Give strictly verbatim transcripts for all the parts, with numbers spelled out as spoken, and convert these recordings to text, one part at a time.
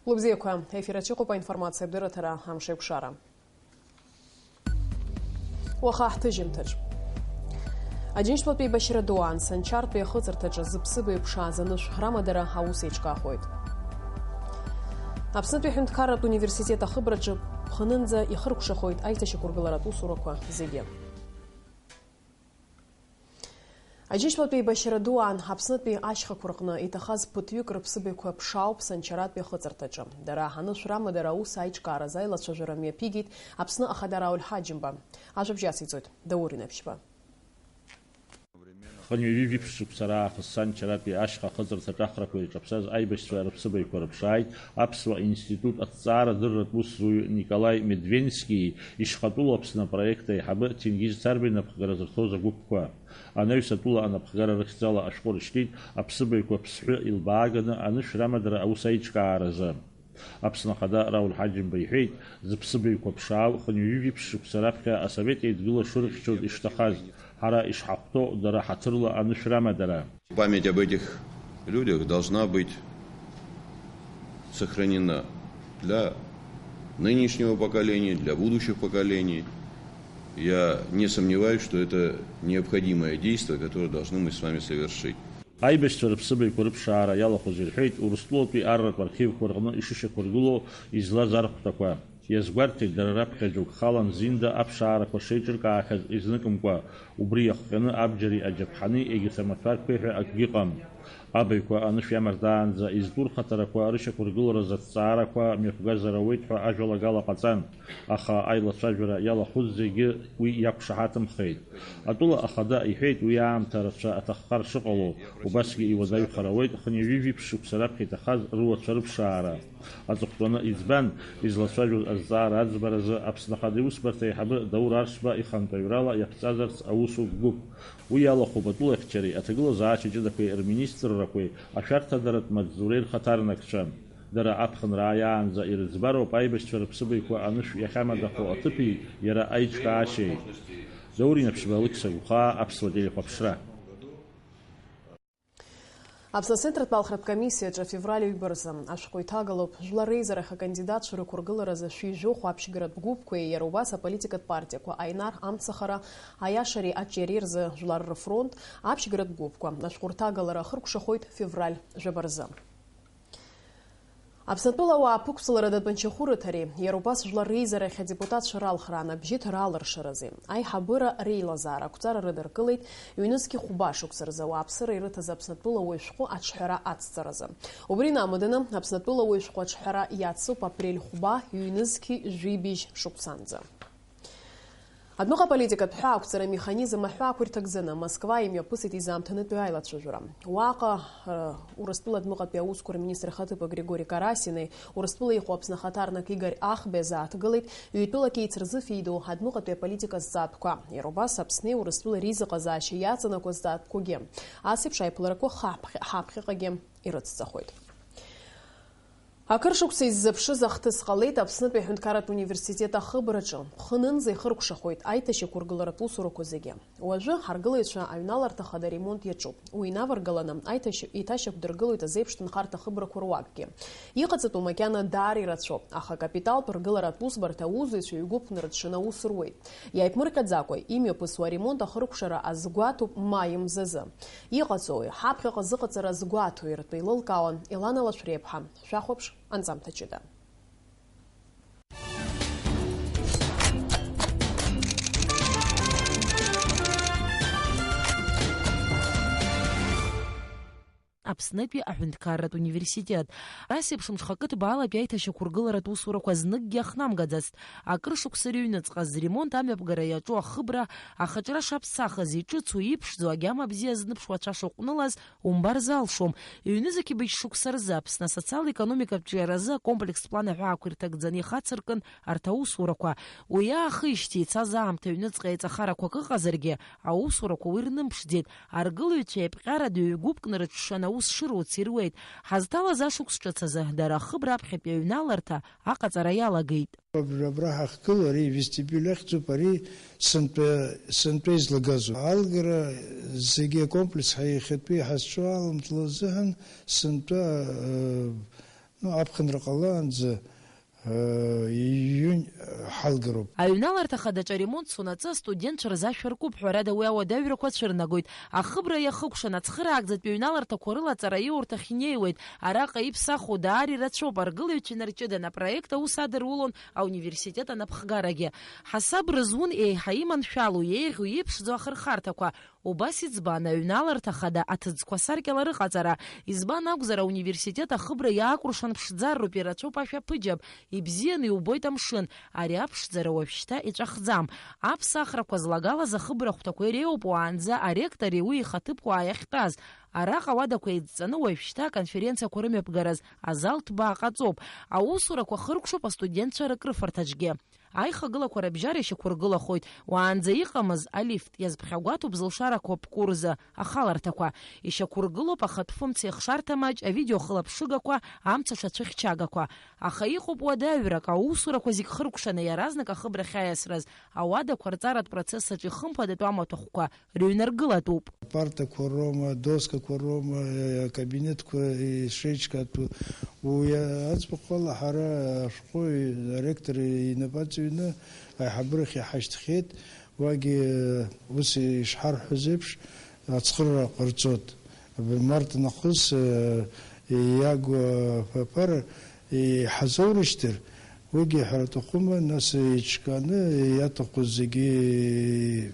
Лыбзиақәа, ефир аҿы иҟоуп аинформациатә дырраҭара «Амшеикәшара». Уаха ҳҭыжьымҭаҿ. Аџьынџьтәылатәи еибашьра ду аан Санчартәи ахыҵырҭаҿы зыԥсыбаҩ ԥшааз анышә рамадара аус еиҿкаахоит. Аԥснытәи аҳәынҭқарратә университет ахыбраҿы ԥхынынӡа ихыркәшахоит аиҭашьақәыргыларатә усурақәа зегьы. Аџьынџьтәылатәи еибашьра ду аан Аԥснытәи ашьхақәа рҟны иҭахаз ԥыҭҩык рыԥсыбаҩқәа ԥшаауп Санчаратәи ахыҵырҭаҿы. Дара анышә рамадара аус аиҿкааразы аилацәажәара мҩаԥигеит Аԥсны Ахада Рауль Ҳаџьымба. Ажәабжь ациҵоит Даур Инаԥшьба. Хынҩажәи жәиԥшь шықәса раахыс Санчаратәи ашьха ахыҵырҭаҿы ахрақәа ирҿаԥсаз аибашьцәа рыԥсыбаҩқәа рыԥшааит Аԥсуа институт аҭҵаарадырратә усзуҩы Николаи Медвенски ишьхатәылоу Аԥсны апроект аиҳабы Ҭенгиз Царба инапхгара зырҭоз агәыԥқәа. Анаҩс атәыла анапхгара рыхьӡала ашәҟәы рышьҭит аԥсыбаҩқәа ԥсҳәы илбааганы анышә рамадара аус аиҿкааразы. Аԥсны Ахада Рауль Ҳаџьымба иҳәеит, зыԥсыбаҩқәа ԥшаау хынҩажәи жәиԥшь шықәса раԥхьа Асовет Еидгыла шырхьчоз ишҭахаз, ҳара ишҳахәҭоу дара ҳаҭырла анышә рамадара. Память об этих людях должна быть сохранена для нынешнего поколения, для будущих поколений. Я не сомневаюсь, что это необходимое действие, которое должны мы с вами совершить. Аибашьцәа рыԥсыбаҩқәа рыԥшаара иалахәыз ирҳәеит, Урыстәылатәи арратә архивқәа рҟны ишышьақәыргылоу излаз архәҭақәа. Иазгәарҭеит, дара раԥхьа џьоук халан Зинда аԥшаарақәа шеиҿыркаахьаз изныкымкәа, убри иахҟьаны абџьари аџьаԥҳани егьырҭ амаҭәарқәеи ҳәа акгьы ыҟам. Абаҩқәа анышә иамардаанӡа изтәу рхаҭарақәа рышьақәыргыларазы аҭҵаарақәа мҩаԥгазар ауеит ҳәа ажәалагала ҟаҵан, аха аилацәажәара иалахәыз зегьы уи иақәшаҳаҭымхеит. Атәыла ахада иҳәеит, уи аамҭа рацәа аҭаххар шыҟало, убасгьы иуадаҩхар ауеит хынҩажәи жәиԥшь шықәса раԥхьа иҭахаз руацәа рыԥшаара. Аҵыхәтәаны иӡбан, излацәажәоз азҵаара аӡбаразы Аԥсны Ахада Иусбарҭа аиҳабы Даур Аршба ихантәаҩрала иаԥҵазарц аусутә гәыԥ. Уи иалахәуп атәылахьчареи аҭагылазаашьа ҷыдақәеи рминистррақәеи ашәарҭадаратә маҵзуреи рхаҭарнакцәа. Дара аԥхынра ааиаанӡа ирыӡбароуп аибашьцәа рыԥсыбаҩқәа анышә иахьамадахо аҭыԥи иара аиҿкаашьеи. Даур Инаԥшьба, Алықьса Гәхаа, Аԥсуа телехәаԥшра. Аԥсны Ацентртә алхратә комиссиаҿы февраль ҩба рзы ашәҟәы иҭагалоуп, жәлар реизарахь акандидатцәа рықәыргыларазы шәи жәохә аԥшьгаратә гәыԥқәеи иара убас аполитикатә партиақәа Аинар амцахара, аиашареи аҿиареи рзы Жәлар рфронт аԥшьгаратә гәыԥқәа. Ашәҟәы рҭагалара ахыркәшахоит февраль жәаба рзы. Аԥснытәыла ауаа аԥықәҵалара датәанчахәы рыҭареи, иара убас жәлар реизарахь адепутатцәа ралхра анабжьы ҭара алыршаразы, аиҳабыра реилазаара ақәҵара рыдыркылеит, ҩнызқь хәба шықәса рзы ауааԥсыра ирыҭаз Аԥснытәыла уаҩ шәҟәы аҿҳәара ацҵаразы. Убри инамаданы, Аԥснытәыла уаҩ шәҟәы аҿҳәара иацуп апрель хәба ҩнызқь жәибжь шықәсанӡа. Адәныҟа аполитикатә ҳәаақәҵара амеханизм аҳәаақәа ирҭагӡаны Москва имҩаԥысит изаамҭанытәи аилацәажәара. Уаҟа, э, Урыстәыла адәныҟатәи аусқәа рминистр ихаҭыԥуаҩ Григори Карасини Урыстәыла иҟоу Аԥсны ахаҭарнак Игорь Ахбеи азааҭгылеит ҩтәылак еицырзыфеидоу адәныҟатәи аполитика зҵаатәқәа, иара убас Аԥсни Урыстәылеи реизыҟазаашьа иаҵанакуа зҵаатәқәагьы. Ас еиԥш аиԥыларақәа ҳаԥхьа-, ҳаԥхьаҟагьы ирыцҵахоит. Акыр шықәса иззыԥшыз ахҭыс ҟалеит Аԥснытәи аҳәынҭқарратә университет ахыбраҿы. Ԥхынынӡа ихыркәшахоит аиҭашьақәыргыларатә усурақәа зегьы. Уажәы ҳаргылаҩцәа аҩналарҭа хада ремонт иаҿуп. Уи инаваргаланы аиҭашьа-, еиҭашьақәдыргылоит азеиԥш ҭынхарҭа хыбрақәа руакгьы. Иҟаҵатәу макьана даара ирацәоуп, аха акапиталтә ргыларатә усбарҭа аусзуҩцәа ҩгәыԥны рыҽшаны аус руеит. Иааиԥмырҟьаӡакәа имҩаԥысуа аремонт ахыркәшара азгәаҭоуп маи мзазы. Иҟаҵои, ҳаԥхьаҟа зыҟаҵара згәаҭои ртәы еилылкаауан Елана Лашәриаԥҳа. Шәахәаԥш анҵамҭа ҷыда. Аԥснытәи аҳәынҭқарратә университет. Ас еиԥш мҽхакы ҭбаалатәи аиҭашьақәыргыларатә усурақәа зныкгьы ахнамгаӡацт. Акыр шықәса рыҩныҵҟа зремонт амҩаԥгара иаҿу ахыбра ахаҿра шаԥсахыз, иҿыцу, иԥшӡоу, агьама бзиа зныԥшуа ацәа шыҟәнылаз умбар залшом. Ҩнызқьбыжь шықәса рзы Аԥсны асоциал-економикатә ҿиаразы акомплекстә план аҳәаақәа ирҭагӡаны ихацыркын арҭ аусурақәа. Уи аахижьҭеи ицаз аамҭа аҩныҵҟа еиҵахарақәак ыҟазаргьы, аусурақәа уи рнымԥшӡеит. Аргылаҩцәа еиԥҟьаратәы ҩ-гәыԥкны рыҽшаны аус шыруц ируеит. Ҳазҭалаз ашықәс ҿыц азы дара ахыбра аԥхьатәи аҩналарҭа аҟаҵара иалагеит. Абра, абра ҳахьгылоу ари вестибиуль ахьӡуп, ари сынтәа, сынтәа излагазоуп. Алгара зегьы акомплекс ҳа иахьатәи ҳазҿу аламҭала азыҳәан сынтәа, э, Ну, аԥхынра ҟалаанӡа, э, июнь, э, ҳалгароуп. Аҩналарҭа хадаҿ аремонт цонаҵы астудентцәа рзы ашәа ркуп, ҳәарада, уи ауадаҩрақәа цәырнагоит. Ахыбра иахыкәшан, ацхыраагӡатәи аҩналарҭақәа рыла аҵараиурҭахь инеиуеит. Араҟа иԥсахуа даара ирацәоуп, аргылаҩцәа инарҷыдан апроект аус адырулон ауниверситет анапхгарагьы. Ҳасаб рызун еиҳа иманшәалоу, еиӷьу, иеиԥшӡоу ахырхарҭақәа. Убас иӡбан аҩналарҭа хада аҭыӡқәа саркьала рыҟаҵара. Избан акәзар, ауниверситет ахыбра иаакәыршан ԥшӡарроуп, ирацәоуп ашәаԥыџьаԥ, ибзианы иубоит амшын. Ари аԥшӡара уажәшьҭа иҵәахӡам. Аԥсахрақәа злагалаз ахыбра хәҭақәа иреиуоуп уаанӡа аректори уи ихаҭыԥуаа иахьтәаз. Араҟа ауадақәа еидҵаны уажәшьҭа аконференциақәа рымҩаԥгараз азал ҭбаа ҟаҵоуп. Аусурақәа хыркәшоуп астудентцәа рыкрыфарҭаҿгьы. Аихагылақәа рыбжьара ишьақәыргылахоит, уаанӡа иҟамыз алифт, иазԥхьагәаҭоуп зылшарақәа ԥку рзы ахаларҭақәа. Ишьақәыргылоуп ахатә фымца ихшарҭа маҷ, авидеохылаԥшыгақәа, амца шацәыхьчагақәа. Аха иҟоуп уадаҩрак, аусурақәа зегь хыркәшаны иаразнак ахыбрахь аиасраз, ауадақәа рҵаратә процесс аҿы ихымԥадатәу амаҭәахәқәа рыҩнаргылатәуп. Апартақәа роума, адоскақәа роума, акабинетқәа ишеиҿкаатәу, уи аӡбахә ала ҳара ашәҟәы аректор инапы аҵаҩны аиҳабырахь иҳашьҭхьеит, уагьы ус ишҳарҳәаз еиԥш ацхыраара ҟарҵоит. Март нахыс, э, иагу аԥара иҳазоурышьҭыр, уигьы ҳәара аҭахума, нас еиҿкааны иаҭаху зегьы,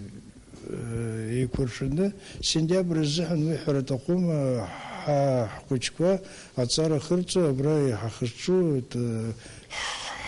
э, еиқәыршәаны, сентиабр азыҳәан уи ҳәара аҭахума, ҳа, ҳхәыҷқәа аҵара ахырҵо, абра иҳахырҿу, э,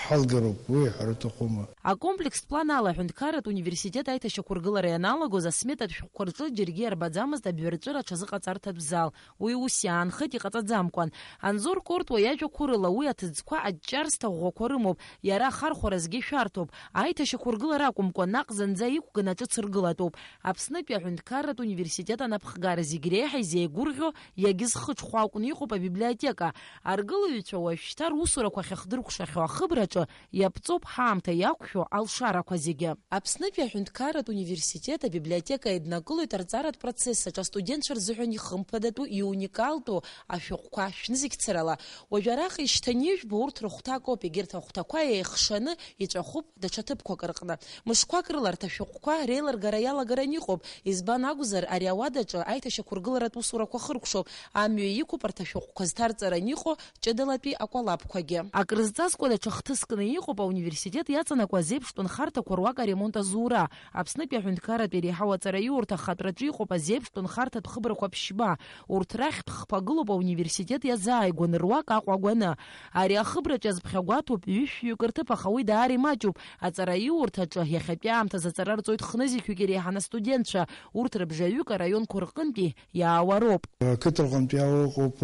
ҳалгароуп, уи ҳәара аҭахума. Акомплекстә план ала аҳәынҭқарратә университет аиҭашьақәыргылара ианалагоз асметатә шәҟәқәа рҿы џьаргьы иарбаӡамызт абҩарҵәыра аҽазыҟаҵарҭатә зал. Уи ус иаанхеит иҟаҵаӡамкәан. Анзор Кортуа иажәақәа рыла, уи аҭыӡқәа аҷҷарсҭа ӷәӷәақәа рымоуп, иара ахархәаразгьы шәарҭоуп. Аиҭашьақәыргылара акәымкәа, наҟ зынӡа иқәганы аҿыц ргылатәуп. Аԥснытәи аҳәынҭқарратә университет анапхгара зегь реиҳа изеигәырӷьо, иагьызхыҽхәо акәны иҟоуп абиблиотека. Аргылаҩцәа уажәшьҭа русурақәа ахьахдыркәшахьоу ахыбраҿы иаԥҵоуп ҳаамҭа иақәшәо алшарақәа зегьы. Аԥснытәи аҳәынҭқарратә университет абиблиотека еиднакылоит арҵаратә процесс аҿы астудентцәа рзыҳәан ихымԥадатәу, иуникалтәу ашәҟәқәа шәнызқьцарала. Уажә араҟа ишьҭанижәбо урҭ рыхәҭакоуп, егьырҭ ахәҭақәа еихшаны иҵәахуп даҽа ҭыԥқәак рҟны. Мышқәак рыла арҭ ашәҟәқәа реилыргара иалагаран иҟоуп, избан акәзар, ари ауадаҿы аиҭашьақәыргыларатә усурақәа хыркәшоуп, амҩа иқәуп арҭ ашәҟәқәа зҭарҵаран иҟоу ҷыдалатәи акәалаԥқәагьы. Акрызҵазкуа даҽа хҭыскны иҟоуп ауниверситет иаҵанакуа азеиԥштә нхарҭақәа руак аремонт азура. Аԥснытәи аҳәынҭқарратә иреиҳау аҵараиурҭа ахатәраҿы иҟоуп азеиԥштә нхарҭатә хыбрақәа ԥшьба. Урҭ рахьтә хԥа гылоуп ауниверситет иазааигәаны руак Аҟәа агәаны. Ари ахыбраҿ иазԥхьагәаҭоуп ҩышәҩык рҭыԥ, аха уи даара имаҷуп. Аҵараиурҭаҿы иахьатәи аамҭазы аҵара рҵоит хнызқьҩык иреиҳаны астудентцәа. Урҭ рыбжаҩык араионқәа рҟынтәи иаауа роуп. Ақыҭаҟынтә иаауа ыҟоуп,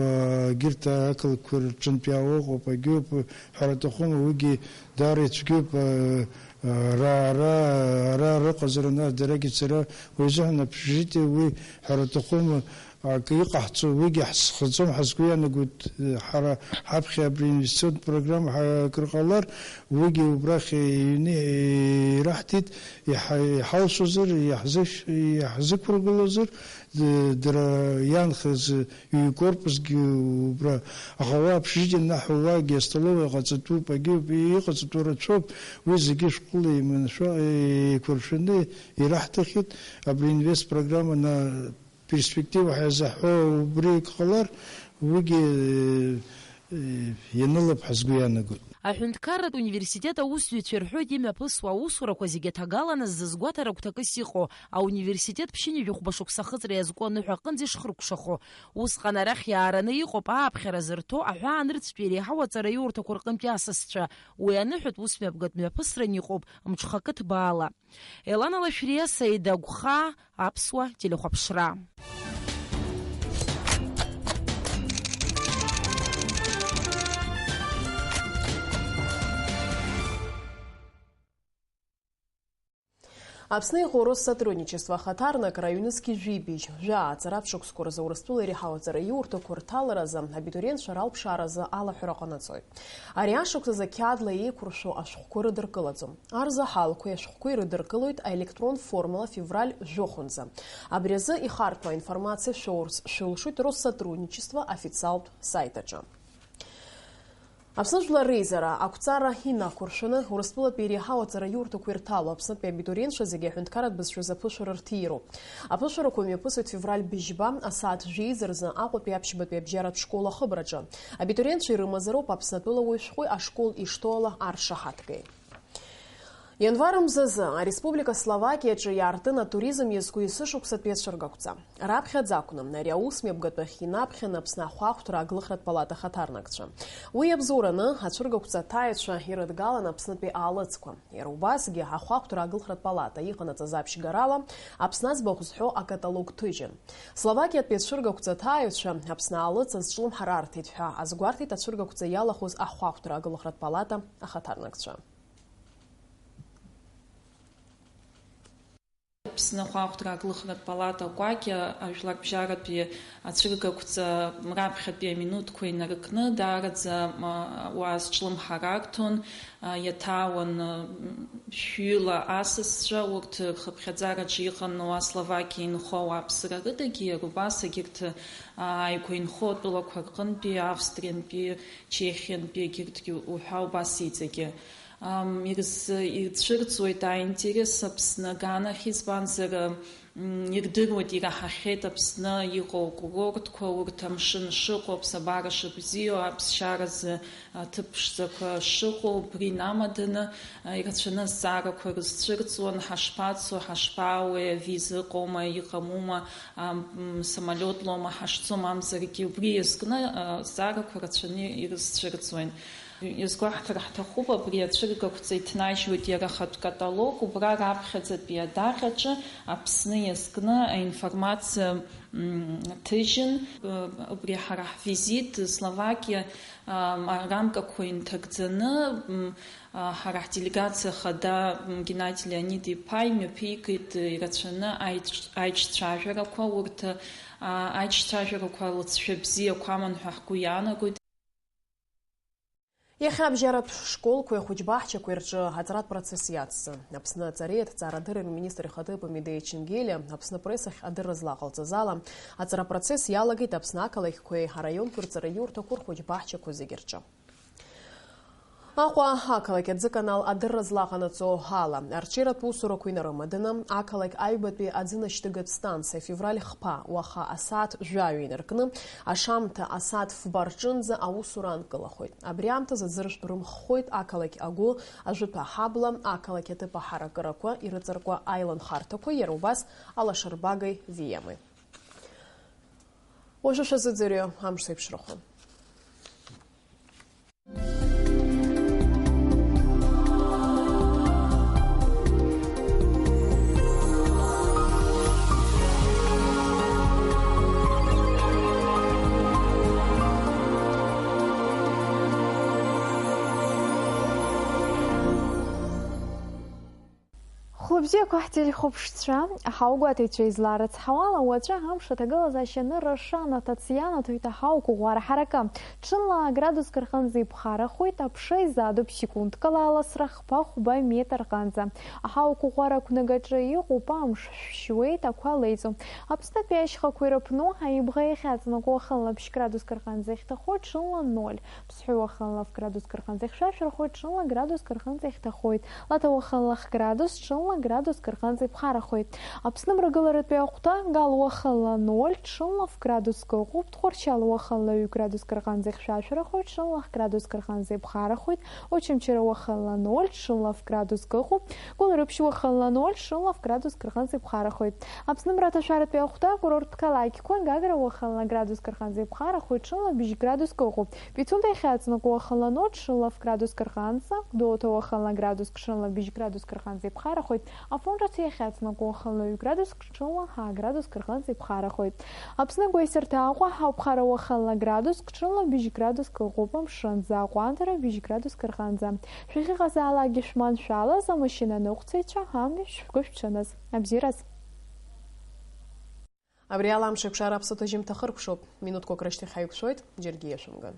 егьырҭ ақалақьқәа рҿынтә иаауа ыҟоуп, агьоуп, ҳәара аҭахума, уигьы даара ицәгьоуп, ара, ара, ара рыҟазара, нас дарагьы цара, уи азыҳәан общежитие уи ҳәара аҭахума, акы иҟаҳҵо, уигьы ҳзхаӡом, ҳазгәы иаанагоит, ҳара ҳаԥхьа абри инвестиционтә программа ҳа-, акыр ҟалар, уигьы убрахь иҩны ираҳҭеит, иҳа-, иҳалшозар, иаҳзышь-, иаҳзықәыргылозар, д-, дара иаанхаз ҩ-корпусгьы убра, аха уа общежитие анаҳәо, уагьы астоловая ҟаҵатәуп, агьоуп, иҟаҵатәу рацәоуп, уи зегьы шәҟәыла еиманшәа-, еиқәыршәаны ираҳҭахьеит, абри инвест программа на-, перспектива ҳәа иазаҳҳәо убри ак ҟалар, уигьы, э, ианылап ҳәа сгәы иаанагоит. Аҳәынҭқарратә университет аусзуҩцәа ирҳәоит, имҩаԥысуа аусурақәа зегьы аҭагаланы зызгәаҭара гәҭакыс иҟоу, ауниверситет ԥшьынҩажәи хәба шықәса ахыҵра иазку аныҳәа аҟынӡа ишхыркәшахо. Усҟан арахь иаараны иҟоуп ааԥхьара зырҭо аҳәаанырцәтәи иреиҳау аҵараиурҭақәа рҟынтәи асасцәа. Уи аныҳәатә усмҩаԥгатә мҩаԥысран иҟоуп мҽхакы ҭбаала. Елана Лашәриа, Саида Гәхаа, Аԥсуа телехәаԥшра. Аԥсны иҟоу Россотрудничество ахаҭарнакра аҩнызқь жәибжь, жәаа ҵаратә шықәсқәа рзы Урыстәыла иреиҳау аҵараиурҭақәа рҭаларазы абитуриентцәа ралԥшааразы алаҳәара ҟанаҵоит. Ари ашықәсазы қьаадла еиқәыршәо ашәҟәқәа рыдыркылаӡом. Арзаҳалқәеи ашәҟәқәеи рыдыркылоит аелектронтә формала февраль жәохәынӡа. Абри азы ихарҭәо аинформациа шәоурц шәылшоит Россотрудничество официалтә саит аҿы. Аԥсны Жәлар Реизара ақәҵара инақәыршәаны, Урыстәылатәи иреиҳау аҵараиурҭақәа ирҭало Аԥснытәи абитуриентцәа зегьы аҳәынҭқарратә бызшәазы аԥышәара рҭироуп. Аԥышәарақәа мҩаԥысуеит февраль быжьба, асааҭ жәеиза рзы Аҟәатәи аԥшьбатәи абжьаратә школ ахыбраҿы. Абитуриентцәа ирымазароуп Аԥснатәыла уаҩ шәҟәи ашкол ишҭоу ала аршаҳаҭгеи. Ианвар мзазы ареспублика Словакиаҿы иаартын атуризм иазку есышықәсатәи ацәыргақәҵа. Раԥхьаӡа акәны, ари аус мҩаԥгатәахь инаԥхьан Аԥсны ахәаахәҭра аглыхратә палата ахаҭарнакцәа. Уи иабзоураны, ацәыргақәҵа аҭааҩцәа ирыдгалан Аԥснытәи аалыҵқәа. Иара убасгьы, ахәаахәҭра аглыхратә палата иҟанаҵаз аԥшьгарала, Аԥсны аӡбахә зҳәо акаталог ҭыжьын. Словакиатәи ацәыргақәҵа аҭааҩцәа Аԥсны аалыҵ азҿлымҳара арҭеит ҳәа азгәарҭеит ацәыргақәҵа иалахәыз ахәаахәҭра аглыхратә палата ахаҭарнакцәа. Аԥсны ахәаахәҭра аглыхратә палата акәакьа ажәларбжьаратәи ацәыргақәҵа раԥхьатәи аминуҭқәа инаркны, даараӡа, м, уа азҿлымҳара арҭон, а, иаҭаауан, м, шәҩыла асасцәа, урҭ рхыԥхьаӡараҿы иҟан уа Словакиа инхо ауааԥсыра рыдагьы, иара убас егьырҭ, а, ааигәа инхо атәылақәа рҟынтәи, Австриантәи, Чехиантәи, егьырҭгьы уҳәа убас иҵегьы. Ам, ирз-, ирцәырҵуеит аинтерес Аԥсны аганахь, избанзар, м, ирдыруеит, ираҳахьеит Аԥсны иҟоу акурортқәа, урҭ амшын шыҟоу, аԥсабара шыбзиоу, аԥсшьаразы аҭыԥ ԥшӡақәа шыҟоу, убри инамаданы, а, ирацәаны азҵаарақәа рызцәырҵуан, ҳашԥацо, ҳашԥаауеи, авиза ыҟоума, иҟамума, ам, м, самолиотлоума ҳашцо, мамзаргьы убри иазкны, а, азҵаарақәа рацәаны ирызцәырҵуан. Иазгәаҳҭар ҳҭахуп, абри ацәыргақәҵа иҭнажьуеит иара ахатә каталог, убра раԥхьаӡатәи адаҟьаҿы Аԥсны иазкны аинформациа, м, ҭыжьын. Убри ҳара ҳвизит Словакиа, ам, арамкақәа инҭагӡаны, м, а, ҳара ҳделегациа хада, м, Геннади Леонид-иԥа имҩаԥигеит ирацәаны аиҿ-, аиҿцәажәарақәа, урҭ, а, аиҿцәажәарақәа алыҵшәа бзиақәа аман ҳәа ҳгәы иаанагоит. Иахьа абжьаратә школқәеи ахәыҷбаҳчақәеи рҿы аҵаратә процесс иацҵан. Аԥсны аҵареи аҭҵаарадырреи рминистр ихаҭыԥуаҩ Медеиа Ченгелиа Аԥсны апрессахь адырра злаҟалҵаз ала, аҵара апроцесс иалагеит Аԥсны ақалақьқәеи араионқәеи рҵараиурҭақәа рхәыҷбаҳчақәа зегьы рҿы. Аҟәа ақалақь аӡыканал адырра злаҟанаҵо ала, арҽеиратә усурақәа инарымаданы, ақалақь аҩбатәи аӡынашьҭыгатә станциа февраль хԥа, уаха асааҭ жәаҩа инаркны, ашамҭа асааҭ фба рҿынӡа аусура аанкылахоит. Абри аамҭазы аӡыршәтә рымххоит ақалақь агәы, ажәытә аҳабла, ақалақь аҭыԥ аҳаракырақәа ирыҵаркуа аиланхарҭақәа, иара убас алашарбагеи Виамеи. Уажәы шәазыӡырҩы амш зеиԥшрахо. Хәлыбзиақәа ҳтелехәаԥшцәа, аҳауагәаҭаҩцәа изларыцҳауала, уаҵәы амш аҭагылазаашьа анырра ашана Татиана ҭоит аҳауа қәыӷәӷәара ҳаракы. Ҽынла аградусқәа рҟынӡа иԥхарахоит, аԥша изаатуп секундк ала аласра хԥа-хәба метр рҟынӡа. Аҳауа қәыӷәӷәара ақәнагаҿы иҟоуп амш, шәшьуеит, ақәа леиӡом. Аԥснытәи ашьхақәа ирыԥну аибӷа иахьаҵанакуа уахынла ԥшь градусқәа рҟынӡа ихьҭахоит, ҽынла ноль. Ԥсҳәы уахынла ф-градусқәа рҟынӡа ихьшәашәарахоит, ҽынла градусқәа рҟынӡа ихьҭахоит. Лаҭа уахынла х-градус, ҽынла градусқәа рҟынӡа иԥхарахоит. Аԥсны мрагыларатәи ахәҭа Гал уахынла ноль, ҽынла ф-градуск ыҟоуп, Тҟәарчал уахынла ҩ-градусқәа рҟынӡа ихьшәашәарахоит, ҽынла х-градусқәа рҟынӡа иԥхарахоит, Очамчыра уахынла ноль, ҽынла ф-градуск ыҟоуп, Гәылрыԥшь уахынла ноль, ҽынла ф-градусқәа рҟынӡа иԥхарахоит. Аԥсны мраҭашәаратәи ахәҭа акурорттә қалақьқәа Гагра уахынла градуск рҟынӡа иԥхарахоит, ҽынла быжь градуск ыҟоуп. Пицунда иахьаҵанакуа уахынла ноль, ҽынла ф-градуск рҟынӡа, Гәдоуҭа уахынла градуск, ҽынла быжь градуск рҟынӡа иԥхарахоит. Афон ҿыц иахьаҵанакуа уахынла ҩ-градуск, ҽынла ҳа градуск рҟынӡа иԥхарахоит. Аԥсны агәеисырҭа Аҟәа ҳауԥхара уахынла градуск, ҽынла быжь градуск ыҟоуп, амшын аӡы аҟәандара быжь градуск рҟынӡа. Шәахьыҟазаалакгьы шәманшәалаз, амашьына аныҟәцаҩцәа, амҩа шәгәышәҽаныз. Абзиараз! Абри ала амшеиқәшара аԥсуа ҭыжьымҭа хыркәшоуп. Минуҭқәак рышьҭахь ҳаиқәшәоит, џьаргьы иашәымган.